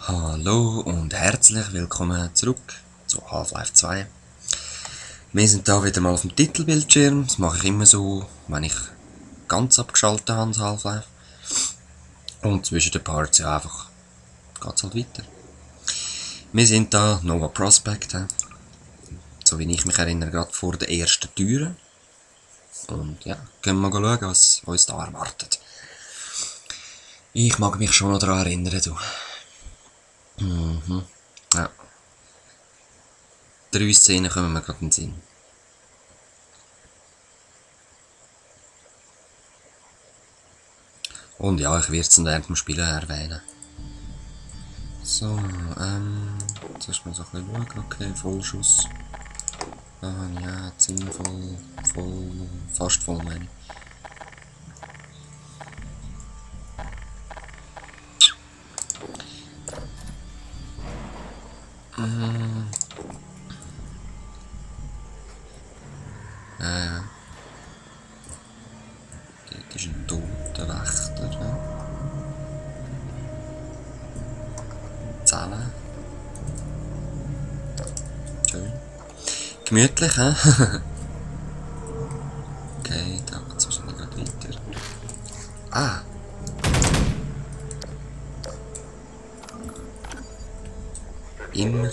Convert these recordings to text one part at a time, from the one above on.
Hallo und herzlich willkommen zurück zu Half-Life 2. Wir sind da wieder mal auf dem Titelbildschirm. Das mache ich immer so, wenn ich ganz abgeschaltet habe, das Half-Life. Und zwischen den Parts ja einfach geht's halt weiter. Wir sind da Nova Prospect, so wie ich mich erinnere, gerade vor der ersten Türe. Und ja, können wir mal schauen, was uns da erwartet. Ich mag mich schon noch daran erinnern, du. Ja. 3 Szenen kommen mir gerade in den Sinn. Und ja, ich werde es dann während dem Spielen erwähnen. So, zuerst mal so ein bisschen schauen. Okay, Vollschuss. Ja, ziemlich voll, fast voll meine ich. Ja. Dort ist ein toter Wächter. Ja. Zelle. Schön. Gemütlich, hä? Okay, da geht es wahrscheinlich gerade weiter. Ah! Immer.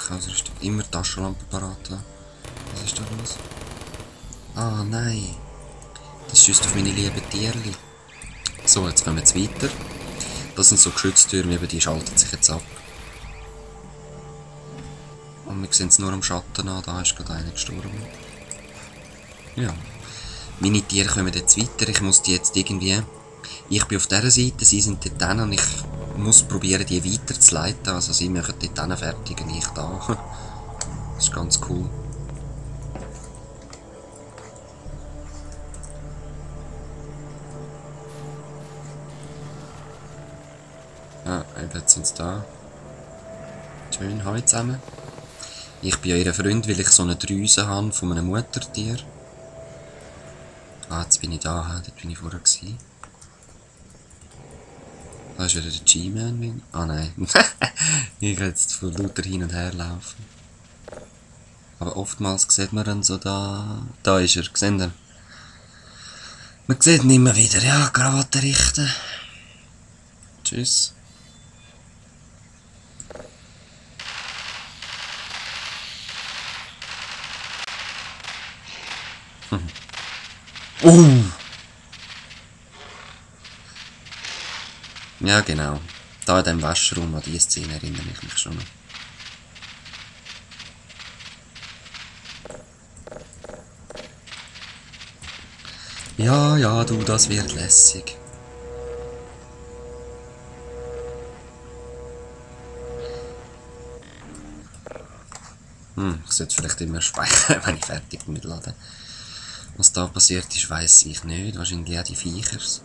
Also ist immer Taschenlampe parat. Was ist da los? Ah, nein. Das schießt auf meine lieben Tierli. So, jetzt kommen wir weiter. Das sind so Geschütztürme, die schalten sich jetzt ab. Und wir sehen es nur am Schatten an, da ist gerade einer gestorben. Ja. Meine Tiere kommen jetzt weiter, ich muss die jetzt irgendwie... Ich bin auf dieser Seite, sie sind dort hin und ich muss probieren, die weiterzuleiten. Also sie machen dort hin fertig und ich da. Das ist ganz cool. Ja, jetzt sind sie da. Schön, hallo zusammen. Ich bin ja ihr Freund, weil ich so eine Drüse habe von einem Muttertier. Ah, jetzt bin ich da, dort bin ich vorher gewesen. Da ist wieder der G-Man. Ah nein. Ich kann jetzt von lauter hin und her laufen. Aber oftmals sieht man dann so da... Da ist er, seht ihr? Man sieht ihn immer wieder. Ja, Krawatte richten. Tschüss. Ja, genau. Da in dem Waschraum, an diese Szene erinnere ich mich schon noch. Ja, ja, du, das wird lässig. Ich sollte vielleicht immer speichern, wenn ich fertig bin mit Laden. Was da passiert ist, weiss ich nicht. Wahrscheinlich auch die Viechers.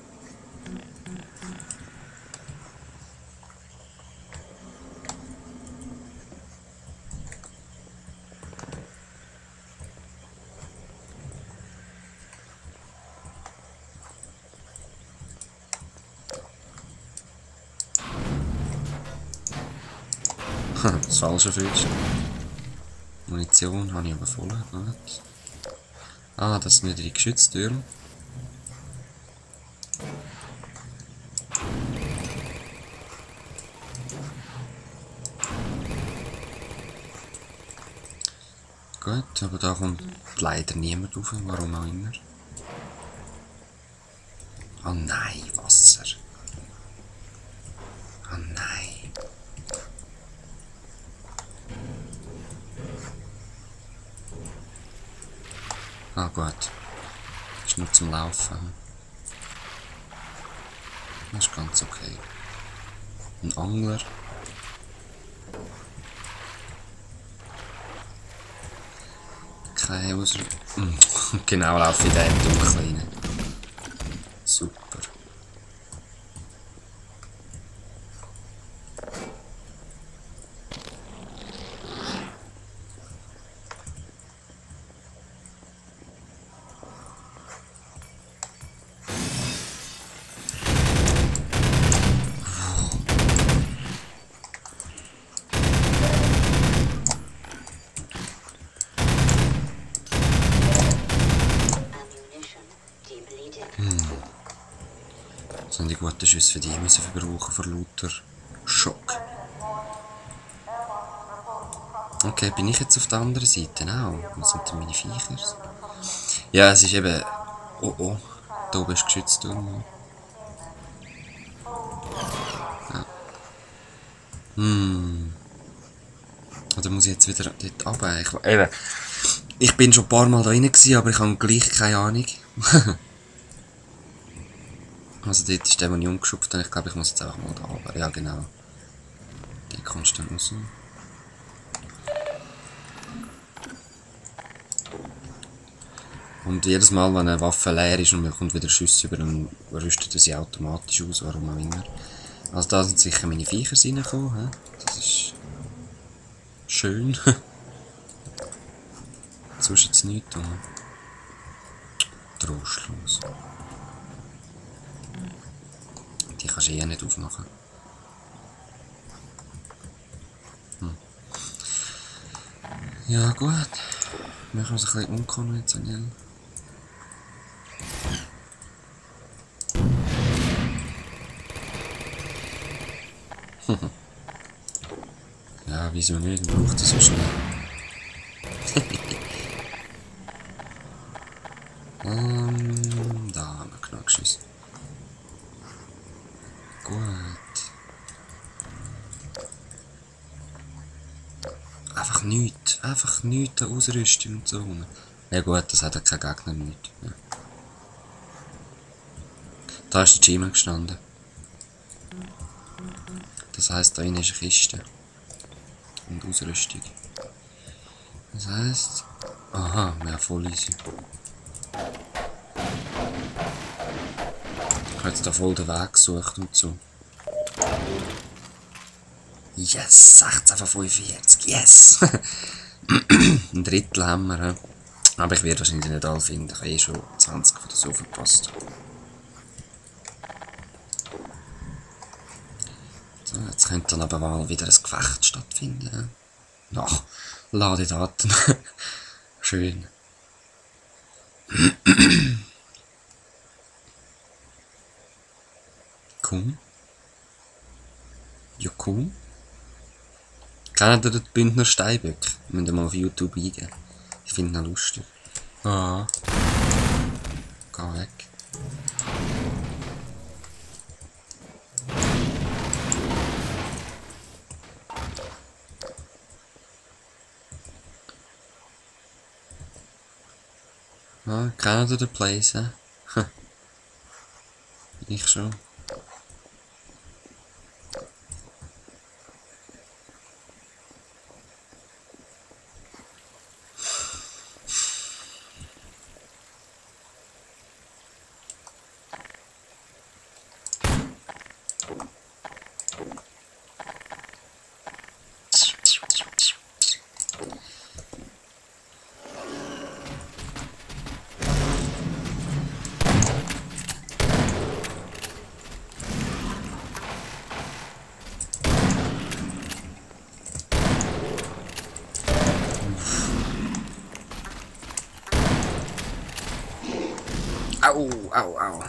Das falsche Füßchen. Munition habe ich aber voll. Gut. Ah, das sind wieder die Geschütztürme. Gut, aber da kommt leider niemand rauf, warum auch immer. Oh nein, Wasser. Oh nein. Ah gut. Ist nur zum Laufen. Das ist ganz okay. Ein Angler. Keine Ausrüstung. Genau, laufe ich da im Dunkeln rein. Super. Das sind die guten Schüsse für die müssen verbrauchen vor lauter Schock. Okay, bin ich jetzt auf der anderen Seite auch? Wo sind denn meine Viecher? Ja, es ist eben... Oh oh, da oben ist geschützt worden. Ja. Oder muss ich jetzt wieder dort runter? Eben. Ich bin schon ein paar Mal da rein gewesen, aber ich habe gleich keine Ahnung. Also dort ist der, den ich umgeschupft habe. Ich glaube, ich muss jetzt einfach mal da runter. Ja, genau. Der kommst du dann raus. Und jedes Mal, wenn eine Waffe leer ist und man kommt wieder Schüsse über, dann rüstet er sie automatisch aus, warum auch immer. Also da sind sicher meine Viecher reingekommen. Das ist schön. Sonst jetzt nichts. Trostlos. Die kannst du eh nicht aufmachen. Ja gut. Machen wir es ein bisschen unkonventionell. Ja, wieso nicht? Man braucht das so schnell. Da haben wir genug geschossen. Gut. Einfach nichts ausrüsten und so. Ja gut, das hat ja kein Gegner nicht. Ja. Da ist der Chima gestanden. Das heisst, da innen ist eine Kiste. Und Ausrüstung. Das heisst... Aha, ja, voll easy. Ich habe jetzt da voll den Weg gesucht und so. Yes, 16 von 45, yes! Ein Drittel haben wir, he? Aber ich werde wahrscheinlich nicht alle finden, ich habe eh schon 20 von so verpasst. So, jetzt könnte dann aber mal wieder ein Gefecht stattfinden. Ach, Ladedaten. Schön. Komm. Ja, komm. Kennt ihr den Bündner Steinböck? Müsst ihr mal auf YouTube eingeben. Ich finde ihn lustig. Ah. Geh weg. Ah, kennt ihr den Place, hä? Ich schon. Au, au, au.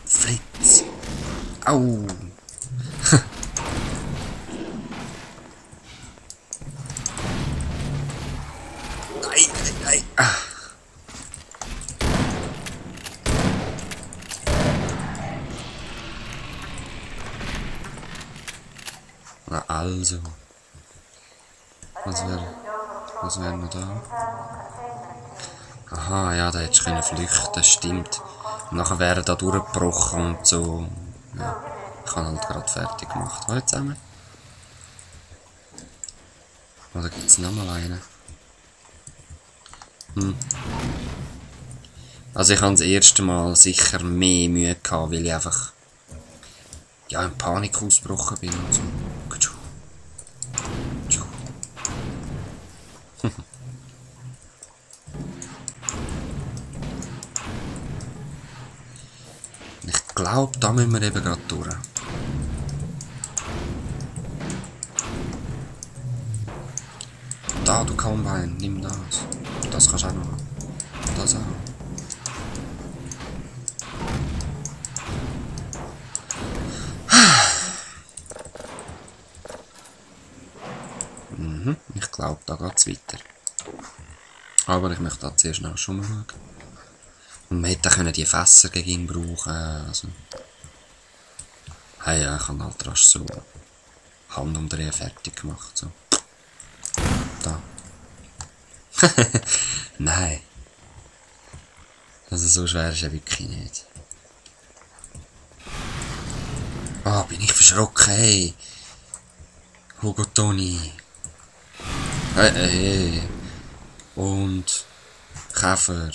Fritz. Au. Ei, ei, ei. Ah. Na also. Was wär noch da? Aha, ja, da hättest du flüchten können, stimmt. Und nachher wäre da durchgebrochen und so. Ja, ich habe halt gerade fertig gemacht. Hallo zusammen. Oder gibt es nochmal einen? Also ich habe das erste Mal sicher mehr Mühe gehabt, weil ich einfach ja, in Panik ausgebrochen bin und so. Ich glaube, da müssen wir eben gerade durch. Da, du Combine, nimm das. Das kannst du auch noch. Das auch. Ich glaube, da geht es weiter. Aber ich möchte da zuerst noch schon mal schauen. Und man hätte können die Fässer gegen ihn brauchen. Also. Hey, ja, ich habe halt rasch so Handumdrehen fertig gemacht. So. Da. Nein. Also so schwer ist er wirklich nicht. Ah, bin ich verschrocken, hey. Hugo Toni. Hey. Und Käfer.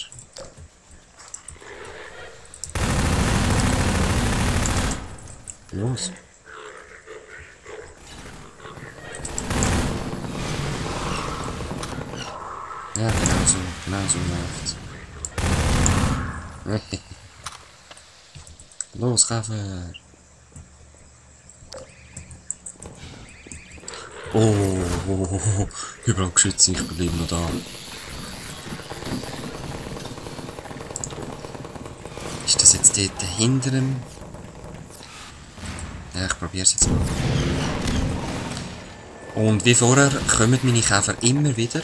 Los. Ja, genau so läuft's. Los, Käfer. Oh, überall geschützt, ich bleibe noch da. Ist das jetzt dort hinter dem? Ja, ich probiere es jetzt mal. Und wie vorher kommen meine Käfer immer wieder.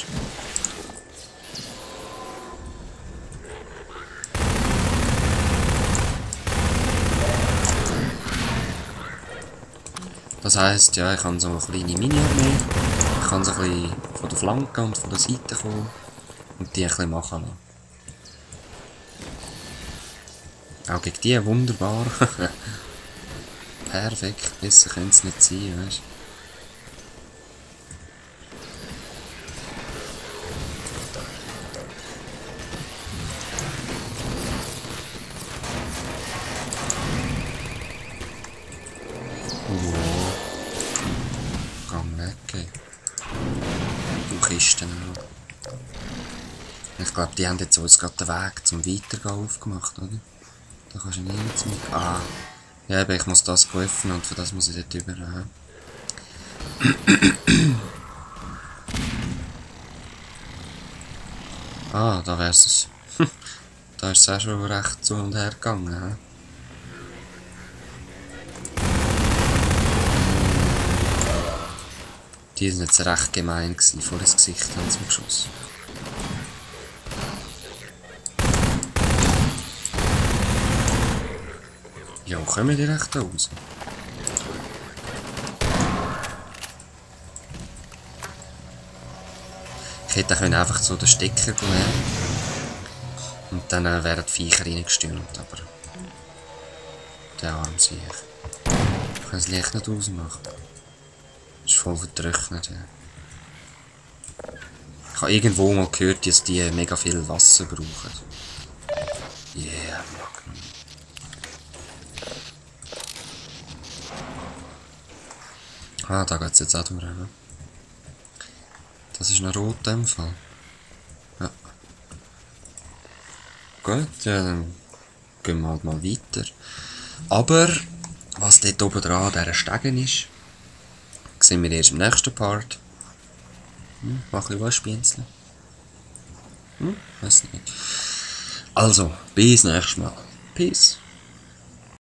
Das heisst, ja, ich habe so eine kleine Mini-Armee. Ich kann so ein bisschen von der Flanke und von der Seite kommen und die ein bisschen machen lassen. Auch gegen die wunderbar. Perfekt, besser könnte es nicht sein, weißt du. Ich glaube, die haben jetzt uns gerade den Weg zum Weitergehen aufgemacht, oder? Da kannst du nirgends mit. Ah. Ja, eben, ich muss das öffnen und für das muss ich dort über. Ah, da wär's es. Da ist es auch schon recht zu und her gegangen. Die sind jetzt recht gemein gewesen, vor das Gesicht haben sie mir geschossen. Ja, kommen die recht raus? Ich hätte einfach so den Stecker genommen und dann wären die Viecher reingestürmt, aber der Arm sehe ich. Ich kann das Licht nicht ausmachen. Das ist voll vertrocknet. Ja. Ich habe irgendwo mal gehört, dass die mega viel Wasser brauchen. Yeah, Magnum. Ah, da geht es jetzt auch durch. Ne? Das ist ein rot in dem Fall. Ja. Gut, ja, dann gehen wir halt mal weiter. Aber, was dort oben dran an dieser Stegen ist, sehen wir erst im nächsten Part. Mach ein bisschen was spienzeln. Weiß nicht. Also, bis nächstes Mal. Peace.